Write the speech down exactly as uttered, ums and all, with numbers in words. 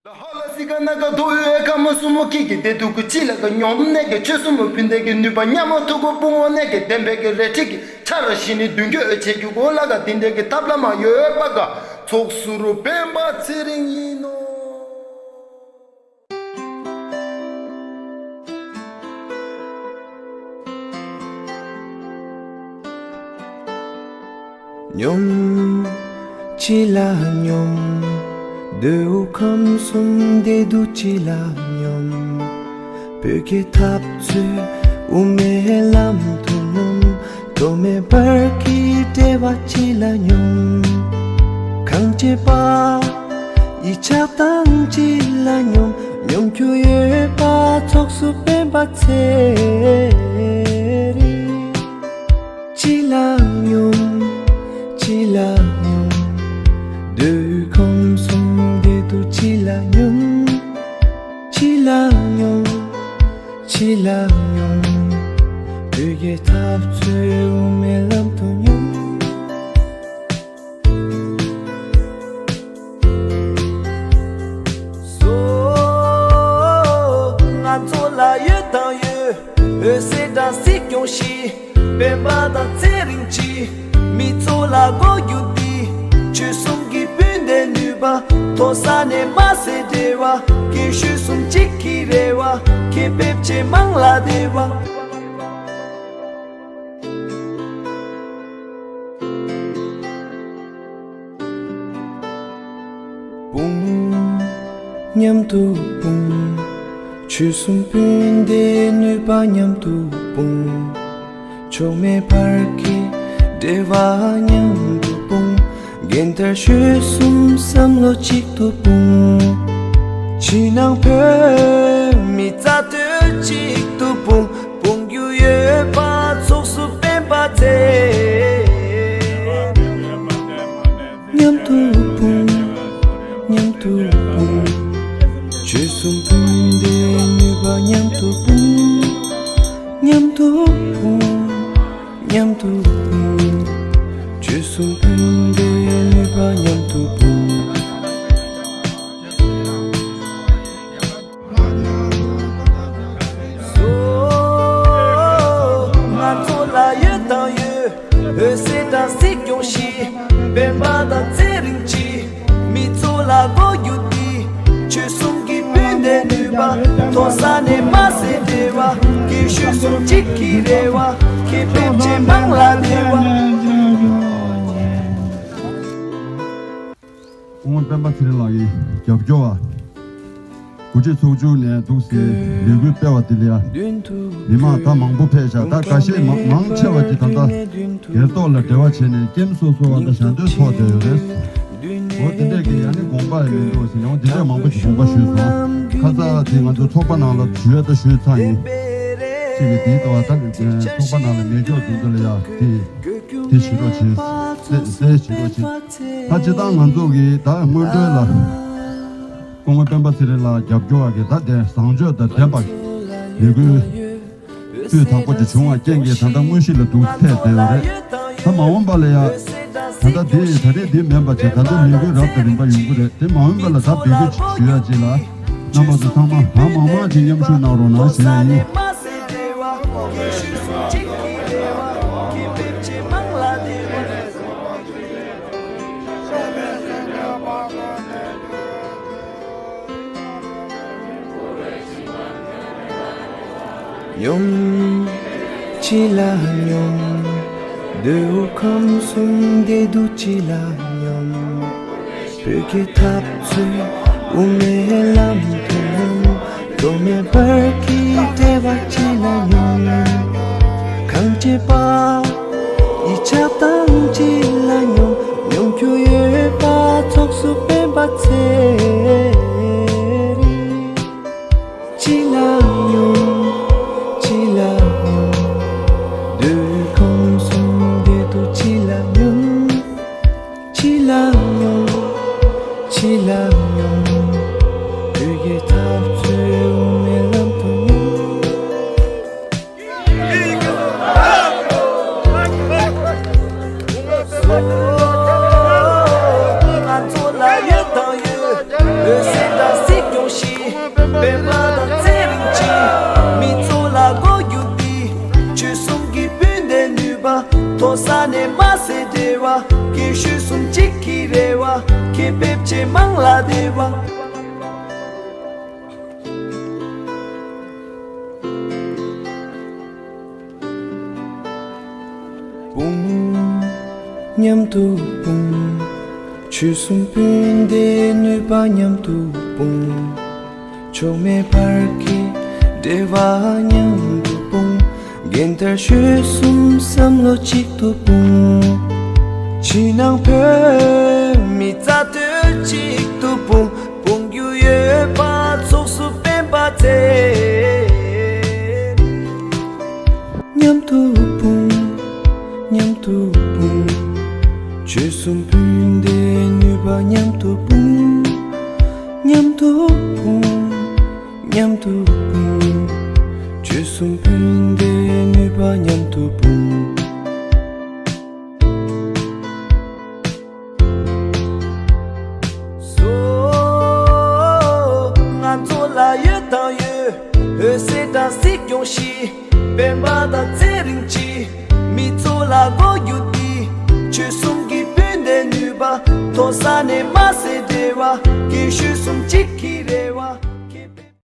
ལ་ཧ་ལ་སི་ཀ་ན་ཀ་དོ་ཨོ་ཨེ་ཁ་མ་སུ་མོ་ཀི་གི་དེ་དུ་ཀུ་ཅི་ལ་ཀ་ཉོམ་ནེ་གི་ཆོས་སུ་མོ་ཕུན་ལྡན་གི་ནུས་པ་ཉ་མོ་ཐུ་གུ་སྤུ་ངོ་ནེ་གི་ལྡན་པའི་གི་རེ་ཁྲི་གི་ཆ་ར་ཤི་ནི་མདུན་སྐྱོད་ཨོ་ཆེ་རྒྱུ་གོ་ལ་ཀ་དེ་འདྲ་གི་ཐབས་ལ་མ་ཡོད་པ་ག་ཚོགས་སུ་རུ་སྤེན་པ་ཚེ་རིང་ཡིན་ནོ། ཉོམ། ཅི་ལ་ཉོམ། དོ་ཁམས་གསུམ་བདེ་སྡུག་ཅི་ལ་ཉོམ། བོད་ཀྱི་འཐབ་རྩོད་དབུ་མའི་ལམ་དུ་ཉོམ། གྲོགས་མེད་བར་གྱི་འབྲེལ་བ་ཅི་ལ་ཉོམ། གངས་ཅན་པ་ཡི་ཆགས་སྡང་ཅི་ལ་ཉོམ། ཉོམ་རྒྱུ་ཡོད་པ་ཚོགས་སུ་སྤེན་པ་ཚེ་རིང་། ཅི་ལ་ཉོམ། ཅི་ལ་ཉོམ། དོ་ཁམས་གསུམ་བདེ་སྡུག་ཅི་ལ་ཉོམ། ཅི་ལ་ཉོམ། ཅི་ལ་ཉོམ། བོད་ཀྱི་འཐབ་རྩོད་དབུ་མའི་ལམ་དུ་ཉོམ། སོ། ང་ཚོ་ལ་ཡོད་དང་ཡོད། འོད་ཟེར་དང་སྲིད་སྐྱོང་ཞིག་སྤེན་པ་དང་ཚེ་རིང་གཅིག་མི་ཚོ་ལ་གོ་རྒྱུ་དེ། ཆོལ་གསུམ་གྱི་སྤུན་ཟླའི་ནུས་པ། མཐོ་ས་ནས་དམའ་སའི་འབྲེལ་བ། རྒན་གཞོན་གསུམ་གཅིག་གི་རེ་བ། ཁེ་ཕེབས་ཆེ་མང་ལ་བདེ་བ། སྤུངས། མཉམ་དུ་སྤུངས། ཆོལ་གསུམ་སྤུན་ཟླའི་ནུས་པ་མཉམ་དུ་སྤུངས། ཕྱོགས་མེད་བར་གྱི་འབྲེལ་བ་མཉམ་དུ་སྤུངས། རྒན་དར་གཞོན་གསུམ་བསམ་བློ་གཅིག་ཏུ་སྤུངས། ཕྱི་ནང་བོད་མི་རྩ་དོན་གཅིག་ཏུ་སྤུངས། སྤུངས་རྒྱུ་ཡོད་པ་ཚོགས་སུ་སྤེན་པ་ཚེ་རིང་། མཉམ་དུ་སྤུངས། མཉམ་དུ་སྤུངས། ཆོལ་གསུམ་སྤུན་ཟླའི་ནུས་པ་མཉམ་དུ་སྤུངས། མཉམ་དུ་སྤུངས། མཉམ་དུ་སྤུངས། ཆོལ་གསུམ་སྤུན་ཟླའི་ནུས་པ་མཉམ་དུ་སྤུངས། སོ། ང་ཚོ་ལ་ཡོད་དང་ཡོད། འོད་ཟེར་དང་སྲིད་སྐྱོང་ཞིག་སྤེན་པ་དང་ཚེ་རིང་གཅིག་མི་ཚོ་ལ་གོ་རྒྱུ་དེ། ཆོལ་གསུམ་གྱི་སྤུན་ཟླའི་ནུས་པ། མཐོ་ས་ནས་དམའ་སའི་འབྲེལ་བ། རྒན་གཞོན་གསུམ་གཅིག་གི་རེ་བ། ཁེ་ཕན་ཆེ་མང་ལ་བདེ་བ། སྐུ་ངོ་སྤེན་པ་ཚེ་རིང་ལགས་ཀྱི་རྒྱབ་སྐྱོར་བ། དགུ་ཁྲི་ཚོགས་ཆུང་ནས་འདུག་སེ་ལས་འགུལ་སྤེལ་བ་དེ་ལ་ཡ། མི་མང་ད་མང་པོ་ཕེབས་ཤག་ད་འགའ་ཤས་མང་མང་ཆེ་བ་ཅིག་ད་ལྟ་སྒེར་ཐོག་ལ་འབྲེལ་བ་བྱས་ནས་ཀེམ་སོ་སོ་བ་དང་ཞལ་འདོན་ཚོགས་བསྡད་ཡོད་རེད། འོ་དེ་འདྲས་ཀྱི་ཡ་ནི་དགོངས་པ་ཡང་མི་འདུག་ཟེར་ནས་འོ་དེ་འདྲས་མང་པོ་ཞིག་དགོངས་པ་ཞུས་སོང་། ཁ་ཚ་དེ་ང་ཚོ་ཚོགས་པ་ནང་ལ་ཞུ་ཡ་ད་ཞུས་ཚར་ཡིན། ཅིག་གི་དེའི་ལྟ་བ་ད་ཚོགས་པ་ནང་ལ་མེད་ཀྱོག་དེ་ཚོ་ལ་ཡ་དེ་དེ་ཞུ་རོགས་བྱེད། དེ་དེ་ཞུ་རོགས་བྱེད། ད་སྤྱིར་བཏང་ང་ཚོ་གི་ད་སྔོན་འགྲོའི་ལ་སྐུ་ངོ་སྤེན་པ་ཚེ་རིང་ལགས་རྒྱབ་སྐྱོར་བ་གི་ད་དེ་བཟང་སྤྱོད་དང་ལྡན་པ་ལས་འགུལ་སྤུས་དག་པོ་ཅིག་བྱུང་བ་རྐྱེན་གྱིས་ད་ལྟ་དངོས་གཞི་ལ་འདུག་ཐད་བསྡད་ཡོད་རེད། ད་མ་འོངས་པ་ལ་ཡ་ད་ལྟ་དེ་ད་རེས་དེ་མིན་པ་ཅིག་ད་ལྟ་ལས་འགུལ་རབ་དང་རིམ་པ་ཡོང་གི་རེད། དེ་མ་འོངས་པ་ལ་ད་འབོད་སྐུལ་ཅིག་ཞུ་ཡ་ཅིག་ལ་རྣམ་པ་ཚོ་ཚང་མ་ད་མང་མང་ཅིག་མཉམ་ཞུགས་གནང་རོགས་གནང་ཞུ་ཡ་ཡིན། ཉོམ། ཅི་ལ་ཉོམ། དོ་ཁམས་གསུམ་བདེ་སྡུག་ཅི་ལ་ཉོམ། བོད་ཀྱི་འཐབ་རྩོད་དབུ་མའི་ལམ་དུ་ཉོམ། གྲོགས་མེད་བར་གྱི་འབྲེལ་བ་ཅི་ལ་ཉོམ། གངས་ཅན་པ་ཡི་ཆགས་སྡང་ཅི་ལ་ཉོམ། ཉོམ་རྒྱུ་ཡོད་པ་ཚོགས་སུ་སྤེན་པ་ཚེ་རིང་། ཅི་ལ་ཉོམ། ཅི་ལ་ཉོམ། དོ་ཁམས་གསུམ་བདེ་སྡུག་ཅི་ལ་ཉོམ། ཅི་ལ་ཉོམ། ཅི་ལ་ཉོམ། བོད་ཀྱི་འཐབ་རྩོད་དབུ་མའི་ལམ་དུ་ཉོམ། ང་ཚོ་ལ་ཡོད་དང་ཡོད། ཇེ་མང་ལ་བདེ་བ། སྤུངས། མཉམ་དུ་སྤུངས། ཆོལ་གསུམ་སྤུན་ཟླའི་ནུས་པ་མཉམ་དུ་སྤུངས། ཕྱོགས་མེད་བར་གྱི་འབྲེལ་བ་མཉམ་དུ་སྤུངས། རྒན་དར་ཆོལ་གསུམ་བསམ་བློ་གཅིག་ཏུ་སྤུངས། ཕྱི་ནང་བོད་མི་རྩ་གཏོད་གཅིག་ཏུ་སྤུངས། སྤུངས་རྒྱུ་ཡོད་པ་ཚོགས་སུ་སྤེན་པ་བཙལ། མཉམ་དུ་སྤུངས། མཉམ་དུ་སྤུངས། ཆོལ་གསུམ་སྤུན་ཟླའི་ནུས་པ་མཉམ་དུ་སྤུངས། མཉམ་དུ་སྤུངས། མཉམ་དུ་སྤུངས། ཆོལ་གསུམ་སྤུན་ཟླའི་ནུས་པ་མཉམ་དུ་སྤུངས། སོ། ང་ཚོ་ལ་ཡོད་དང་ཡོད། འོད་ཟེར་དང་སྲིད་སྐྱོང་ཞིག་སྤེན་པ་དང་ཚེ་རིང་གཅིག་མི་ཚོ་ལ་གོ་རྒྱུ་དེ། ཆོལ་གསུམ་གྱི་སྤུན་ཟླའི་ནུས་པ། མཐོ་ས་ནས་དམའ་སའི་འབྲེལ་བ། རྒན་གཞོན་གསུམ་གཅིག་